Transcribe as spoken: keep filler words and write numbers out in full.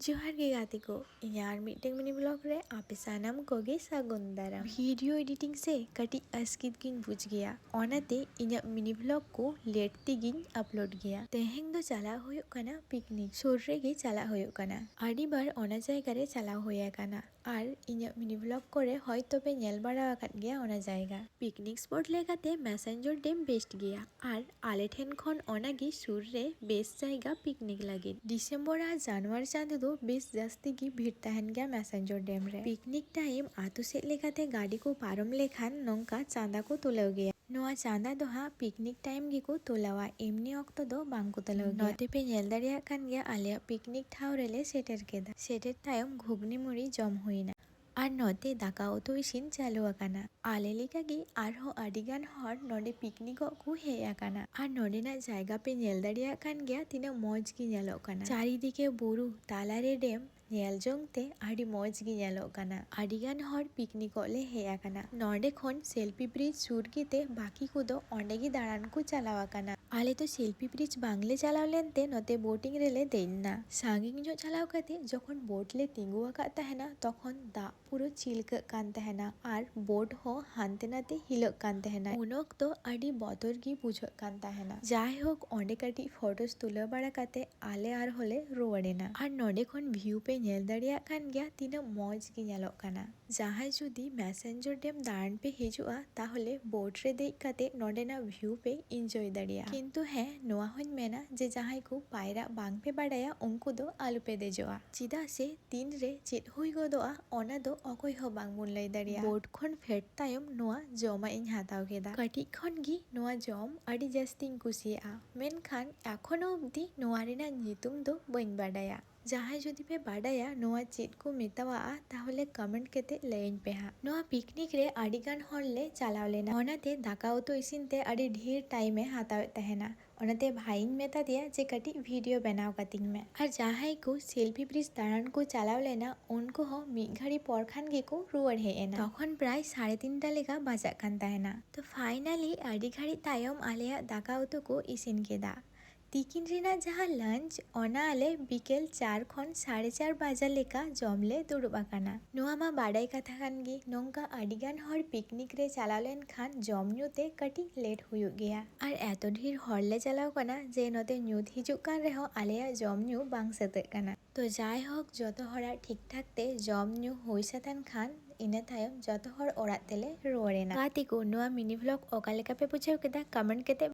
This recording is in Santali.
ᱡᱚᱦᱟᱨ ᱜᱮ ᱜᱟᱛᱮ ᱠᱚ, ᱤᱧᱟᱹᱜ ᱟᱨ ᱢᱤᱫᱴᱮᱱ ᱢᱤᱱᱤ ᱵᱷᱞᱚᱜ ᱨᱮ ᱟᱯᱮ ᱥᱟᱱᱟᱢ ᱠᱚᱜᱮ ᱥᱟᱹᱜᱩᱱ ᱫᱟᱨᱟᱢ᱾ ᱵᱷᱤᱰᱤᱭᱳ ᱮᱰᱤᱴᱤᱝ ᱥᱮ ᱠᱟᱹᱴᱤᱡ ᱟᱥᱠᱮᱛ ᱜᱤᱧ ᱵᱩᱡᱽ ᱜᱮᱭᱟ, ᱚᱱᱟᱛᱮ ᱤᱧᱟᱹᱜ ᱢᱤᱱᱤ ᱵᱷᱞᱚᱜ ᱠᱚ ᱞᱮᱴ ᱛᱮᱜᱤᱧ ᱟᱯᱞᱳᱰ ᱜᱮᱭᱟ᱾ ᱛᱮᱦᱮᱧ ᱫᱚ ᱪᱟᱞᱟᱜ ᱦᱩᱭᱩᱜ ᱠᱟᱱᱟ ᱯᱤᱠᱱᱤᱠ᱾ ᱥᱩᱨ ᱨᱮᱜᱮ ᱪᱟᱞᱟᱜ ᱦᱩᱭᱩᱜ ᱠᱟᱱᱟ᱾ ᱟᱹᱰᱤ ᱵᱟᱨ ᱚᱱᱟ ᱡᱟᱭᱜᱟ ᱨᱮ ᱪᱟᱞᱟᱣ ᱦᱩᱭ ᱟᱠᱟᱱᱟ, ᱟᱨ ᱤᱧᱟᱹᱜ ᱢᱤᱱᱤ ᱵᱷᱞᱚᱜ ᱠᱚᱨᱮ ᱦᱚᱭᱛᱚ ᱯᱮ ᱧᱮᱞ ᱵᱟᱲᱟ ᱟᱠᱟᱫ ᱜᱮᱭᱟ ᱚᱱᱟ ᱡᱟᱭᱜᱟ᱾ ᱯᱤᱠᱱᱤᱠ ᱥᱯᱚᱴ ᱞᱮᱠᱟᱛᱮ ᱢᱮᱥᱮᱧᱡᱚᱨ ᱰᱮᱢ ᱵᱮᱥᱴ ᱜᱮᱭᱟ, ᱟᱨ ᱟᱞᱮ ᱴᱷᱮᱱ ᱠᱷᱚᱱ ᱚᱱᱟᱜᱮ ᱥᱩᱨ ᱨᱮ ᱵᱮᱥ ᱡᱟᱭᱜᱟ ᱯᱤᱠᱱᱤᱠ ᱞᱟᱹᱜᱤᱫ᱾ ᱰᱤᱥᱮᱢᱵᱚᱨ ᱟᱨ ᱡᱟᱱᱩᱣᱟᱨ ᱪᱟᱸᱫᱳ ᱫᱚ ᱵᱮᱥ ᱡᱟᱹᱥᱛᱤ ᱜᱮ ᱵᱷᱤᱲ ᱛᱟᱦᱮᱱ ᱜᱮᱭᱟ ᱢᱮᱥᱮᱧᱡᱚᱨ ᱰᱮᱢ ᱨᱮ᱾ ᱯᱤᱠᱱᱤᱠ ᱴᱟᱭᱤᱢ ᱟᱛᱳ ᱥᱮᱫ ᱞᱮᱠᱟᱛᱮ ᱜᱟᱹᱰᱤ ᱠᱚ ᱯᱟᱨᱚᱢ ᱞᱮᱠᱷᱟᱱ ᱱᱚᱝᱠᱟ ᱪᱟᱸᱫᱟ ᱠᱚ ᱛᱩᱞᱟᱹᱣ ᱜᱮᱭᱟ᱾ ᱱᱚᱣᱟ ᱪᱟᱸᱫᱟ ᱫᱚ ᱦᱟᱸᱜ ᱯᱤᱠᱱᱤᱠ ᱴᱟᱭᱤᱢ ᱜᱮᱠᱚ ᱛᱩᱞᱟᱹᱣᱟ, ᱮᱢᱱᱤ ᱚᱠᱛᱚ ᱫᱚ ᱵᱟᱝ ᱠᱚ ᱛᱩᱞᱟᱹᱣ ᱜᱮᱭᱟ᱾ ᱱᱚᱛᱮ ᱯᱮ ᱧᱮᱞ ᱫᱟᱲᱮᱭᱟᱜ ᱠᱟᱱ ᱜᱮᱭᱟ, ᱟᱞᱮᱭᱟᱜ ᱯᱤᱠᱱᱤᱠ ᱴᱷᱟᱶ ᱨᱮᱞᱮ ᱥᱮᱴᱮᱨ ᱠᱮᱫᱟ᱾ ᱥᱮᱴᱮᱨ ᱛᱟᱭᱚᱢ ᱜᱷᱩᱜᱽᱱᱤ ᱢᱩᱲᱤ ᱡᱚᱢ ᱦᱩᱭᱱᱟ᱾ ᱟᱨ ᱱᱚᱛᱮ ᱫᱟᱠᱟ ᱩᱛᱩ ᱤᱥᱤᱱ ᱪᱟᱹᱞᱩ ᱟᱠᱟᱱᱟ᱾ ᱟᱞᱮ ᱞᱮᱠᱟᱜᱮ ᱟᱨᱦᱚᱸ ᱟᱹᱰᱤᱜᱟᱱ ᱦᱚᱲ ᱱᱚᱰᱮ ᱯᱤᱠᱱᱤᱠᱚᱜ ᱠᱚ ᱦᱮᱡ ᱟᱠᱟᱱᱟ᱾ ᱟᱨ ᱱᱚᱰᱮᱱᱟᱜ ᱡᱟᱭᱜᱟ ᱯᱮ ᱧᱮᱞ ᱫᱟᱲᱮᱭᱟᱜ ᱠᱟᱱ ᱜᱮᱭᱟ, ᱛᱤᱱᱟᱹᱜ ᱢᱚᱡᱽ ᱜᱮ ᱧᱮᱞᱚᱜ ᱠᱟᱱᱟ᱾ ᱪᱟᱨᱤᱫᱤᱠᱮ ᱵᱩᱨᱩ, ᱛᱟᱞᱟᱨᱮ ᱰᱮᱢ, ᱧᱮᱞ ᱡᱚᱝ ᱛᱮ ᱟᱹᱰᱤ ᱢᱚᱡᱽ ᱜᱮ ᱧᱮᱞᱚᱜ ᱠᱟᱱᱟ᱾ ᱟᱹᱰᱤᱜᱟᱱ ᱦᱚᱲ ᱯᱤᱠᱱᱤᱠᱚᱜ ᱞᱮ ᱦᱮᱡ ᱟᱠᱟᱱᱟ᱾ ᱱᱚᱰᱮ ᱠᱷᱚᱱ ᱥᱮᱞᱯᱤ ᱵᱨᱤᱡᱽ ᱥᱩᱨ ᱜᱮᱛᱮ ᱵᱟᱹᱠᱤ ᱠᱚᱫᱚ ᱚᱸᱰᱮ ᱜᱮ ᱫᱟᱬᱟᱱ ᱠᱚ ᱪᱟᱞᱟᱣ ᱟᱠᱟᱱᱟ᱾ ᱟᱞᱮ ᱫᱚ ᱥᱮᱞᱯᱤ ᱵᱨᱤᱡᱽ ᱵᱟᱝᱞᱮ ᱪᱟᱞᱟᱣ ᱞᱮᱱᱛᱮ ᱱᱚᱛᱮ ᱵᱳᱴᱤᱝ ᱨᱮᱞᱮ ᱫᱮᱡ ᱮᱱᱟ᱾ ᱥᱟᱺᱜᱤᱧ ᱧᱚᱜ ᱪᱟᱞᱟᱣ ᱠᱟᱛᱮ ᱡᱚᱠᱷᱚᱱ ᱵᱳᱴ ᱞᱮ ᱛᱤᱸᱜᱩ ᱟᱠᱟᱫ ᱛᱟᱦᱮᱱᱟ, ᱛᱚᱠᱷᱚᱱ ᱫᱟᱜ ᱯᱩᱨᱟᱹ ᱪᱤᱞᱠᱟᱹᱜ ᱠᱟᱱ ᱛᱟᱦᱮᱱᱟ ᱟᱨ ᱵᱳᱴ ᱦᱚᱸ ᱦᱟᱱᱛᱮ ᱱᱟᱛᱮ ᱦᱤᱞᱟᱹᱜ ᱠᱟᱱ ᱛᱟᱦᱮᱱᱟ᱾ ᱩᱱ ᱚᱠᱛᱚ ᱟᱹᱰᱤ ᱵᱚᱛᱚᱨ ᱜᱮ ᱵᱩᱡᱷᱟᱹᱜ ᱠᱟᱱ ᱛᱟᱦᱮᱱᱟ᱾ ᱡᱟᱭᱦᱳᱠ, ᱚᱸᱰᱮ ᱠᱟᱹᱴᱤᱡ ᱯᱷᱳᱴᱳᱥ ᱛᱩᱞᱟᱹᱣ ᱵᱟᱲᱟ ᱠᱟᱛᱮ ᱟᱞᱮ ᱟᱨᱦᱚᱸ ᱞᱮ ᱨᱩᱣᱟᱹᱲ ᱮᱱᱟ᱾ ᱟᱨ ᱱᱚᱰᱮ ᱠᱷᱚᱱ ᱵᱷᱤᱭᱩ ᱯᱮ ᱧᱮᱞ ᱫᱟᱲᱮᱭᱟᱜ ᱠᱟᱱ ᱜᱮᱭᱟ, ᱛᱤᱱᱟᱹᱜ ᱢᱚᱡᱽ ᱜᱮ ᱧᱮᱞᱚᱜ ᱠᱟᱱᱟ᱾ ᱡᱟᱦᱟᱸᱭ ᱡᱩᱫᱤ ᱢᱮᱥᱮᱧᱡᱚᱨ ᱰᱮᱢ ᱫᱟᱬᱟᱱ ᱯᱮ ᱦᱤᱡᱩᱜᱼᱟ, ᱛᱟᱦᱚᱞᱮ ᱵᱳᱴ ᱨᱮ ᱫᱮᱡ ᱠᱟᱛᱮ ᱱᱚᱰᱮᱱᱟᱜ ᱵᱷᱤᱭᱩ ᱯᱮ ᱤᱱᱡᱚᱭ ᱫᱟᱲᱮᱭᱟᱜᱼᱟ᱾ ᱠᱤᱱᱛᱩ ᱦᱮᱸ, ᱱᱚᱣᱟ ᱦᱚᱸᱧ ᱢᱮᱱᱟ ᱡᱮ ᱡᱟᱦᱟᱸᱭ ᱠᱚ ᱯᱟᱭᱨᱟᱜ ᱵᱟᱝ ᱯᱮ ᱵᱟᱲᱟᱭᱟ, ᱩᱱᱠᱩ ᱫᱚ ᱟᱞᱚ ᱯᱮ ᱫᱮᱡᱚᱜᱼᱟ, ᱪᱮᱫᱟᱜ ᱥᱮ ᱛᱤᱱ ᱨᱮ ᱪᱮᱫ ᱦᱩᱭ ᱜᱚᱫᱚᱜᱼᱟ, ᱚᱱᱟ ᱫᱚ ᱚᱠᱚᱭ ᱦᱚᱸ ᱵᱟᱝ ᱵᱚᱱ ᱞᱟᱹᱭ ᱫᱟᱲᱮᱭᱟᱜᱼᱟ᱾ ᱵᱳᱴ ᱠᱷᱚᱱ ᱯᱷᱮᱰ ᱛᱟᱭᱚᱢ ᱱᱚᱣᱟ ᱡᱚᱢᱟᱜ ᱤᱧ ᱦᱟᱛᱟᱣ ᱠᱮᱫᱟ᱾ ᱠᱟᱹᱴᱤᱡ ᱠᱷᱚᱱ ᱜᱮ ᱱᱚᱣᱟ ᱡᱚᱢ ᱟᱹᱰᱤ ᱡᱟᱹᱥᱛᱤᱧ ᱠᱩᱥᱤᱭᱟᱜᱼᱟ, ᱢᱮᱱᱠᱷᱟᱱ ᱮᱠᱷᱚᱱᱳ ᱚᱵᱫᱤ ᱱᱚᱣᱟ ᱨᱮᱱᱟᱜ ᱧᱩᱛᱩᱢ ᱫᱚ ᱵᱟᱹᱧ ᱵᱟᱰᱟᱭᱟ᱾ ᱡᱟᱦᱟᱸᱭ ᱡᱩᱫᱤ ᱯᱮ ᱵᱟᱰᱟᱭᱟ ᱱᱚᱣᱟ ᱪᱮᱫ ᱠᱚ ᱢᱮᱛᱟᱣᱟᱜᱼᱟ, ᱛᱟᱦᱚᱞᱮ ᱠᱚᱢᱮᱱᱴ ᱠᱟᱛᱮ ᱞᱟᱹᱭᱟᱹᱧ ᱯᱮ ᱦᱟᱸᱜ᱾ ᱱᱚᱣᱟ ᱯᱤᱠᱱᱤᱠ ᱨᱮ ᱟᱹᱰᱤ ᱜᱟᱱ ᱦᱚᱲ ᱞᱮ ᱪᱟᱞᱟᱣ ᱞᱮᱱᱟ, ᱚᱱᱟᱛᱮ ᱫᱟᱠᱟ ᱩᱛᱩ ᱤᱥᱤᱱ ᱛᱮ ᱟᱹᱰᱤ ᱰᱷᱮᱨ ᱴᱟᱭᱤᱢ ᱮ ᱦᱟᱛᱟᱣᱮᱫ ᱛᱟᱦᱮᱱᱟ᱾ ᱚᱱᱟᱛᱮ ᱵᱷᱟᱭᱤᱧ ᱢᱮᱛᱟ ᱫᱮᱭᱟ ᱡᱮ ᱠᱟᱹᱴᱤᱡ ᱵᱷᱤᱰᱤᱭᱳ ᱵᱮᱱᱟᱣ ᱠᱟᱹᱛᱤᱧ ᱢᱮ᱾ ᱟᱨ ᱡᱟᱦᱟᱸᱭ ᱠᱚ ᱥᱮᱞᱯᱤ ᱵᱨᱤᱡᱽ ᱫᱟᱬᱟᱱ ᱠᱚ ᱪᱟᱞᱟᱣ ᱞᱮᱱᱟ, ᱩᱱᱠᱩ ᱦᱚᱸ ᱢᱤᱫ ᱜᱷᱟᱹᱲᱤ ᱯᱚᱨ ᱠᱷᱟᱱ ᱜᱮᱠᱚ ᱨᱩᱣᱟᱹᱲ ᱦᱮᱡ ᱮᱱᱟ᱾ ᱛᱚᱠᱷᱚᱱ ᱯᱨᱟᱭ ᱥᱟᱲᱮ ᱛᱤᱱᱴᱟ ᱞᱮᱠᱟ ᱵᱟᱡᱟᱜ ᱠᱟᱱ ᱛᱟᱦᱮᱱᱟ᱾ ᱛᱚ ᱯᱷᱟᱭᱱᱟᱞᱤ ᱟᱹᱰᱤ ᱜᱷᱟᱹᱲᱤᱡ ᱛᱟᱭᱚᱢ ᱟᱞᱮᱭᱟᱜ ᱫᱟᱠᱟ ᱩᱛᱩ ᱠᱚ ᱤᱥᱤᱱ ᱠᱮᱫᱟ᱾ ᱛᱤᱠᱤᱱ ᱨᱮᱱᱟᱜ ᱡᱟᱦᱟᱸ ᱞᱟᱧᱪ, ᱚᱱᱟ ᱟᱞᱮ ᱵᱤᱠᱮᱞ ᱪᱟᱨ ᱠᱷᱚᱱ ᱥᱟᱲᱮ ᱪᱟᱨ ᱵᱟᱡᱟ ᱞᱮᱠᱟ ᱡᱚᱢ ᱞᱮ ᱫᱩᱲᱩᱵ ᱟᱠᱟᱱᱟ᱾ ᱱᱚᱣᱟ ᱢᱟ ᱵᱟᱰᱟᱭ ᱠᱟᱛᱷᱟ ᱠᱟᱱ ᱜᱮ, ᱱᱚᱝᱠᱟ ᱟᱹᱰᱤ ᱜᱟᱱ ᱦᱚᱲ ᱯᱤᱠᱱᱤᱠ ᱨᱮ ᱪᱟᱞᱟᱣ ᱞᱮᱱᱠᱷᱟᱱ ᱡᱚᱢ ᱧᱩ ᱛᱮ ᱠᱟᱹᱴᱤᱡ ᱞᱮᱴ ᱦᱩᱭᱩᱜ ᱜᱮᱭᱟ᱾ ᱟᱨ ᱮᱛᱚ ᱰᱷᱮᱨ ᱦᱚᱲ ᱞᱮ ᱪᱟᱞᱟᱣ ᱠᱟᱱᱟ ᱡᱮ ᱱᱚᱛᱮ ᱧᱩᱛ ᱦᱤᱡᱩᱜ ᱠᱟᱱ ᱨᱮᱦᱚᱸ ᱟᱞᱮᱭᱟᱜ ᱡᱚᱢ ᱧᱩ ᱵᱟᱝ ᱥᱟᱹᱛᱟᱹᱜ ᱠᱟᱱᱟ᱾ ᱛᱚ ᱡᱟᱭᱦᱳᱠ, ᱡᱚᱛᱚ ᱦᱚᱲᱟᱜ ᱴᱷᱤᱠ ᱴᱷᱟᱠ ᱛᱮ ᱡᱚᱢ ᱧᱩ ᱦᱩᱭ ᱥᱟᱹᱛ ᱮᱱ ᱠᱷᱟᱱ, ᱤᱱᱟᱹ ᱛᱟᱭᱚᱢ ᱡᱚᱛᱚ ᱦᱚᱲ ᱚᱲᱟᱜ ᱛᱮᱞᱮ ᱨᱩᱣᱟᱹᱲ ᱮᱱᱟ᱾ ᱜᱟᱛᱮ ᱠᱚ, ᱱᱚᱣᱟ ᱢᱤᱱᱤ ᱵᱷᱞᱚᱜ ᱚᱠᱟ ᱞᱮᱠᱟ ᱯᱮ ᱵᱩᱡᱷᱟᱹᱣ ᱠᱮᱫᱟ? ᱠᱚᱢᱮᱱᱴ ᱠᱟᱛᱮ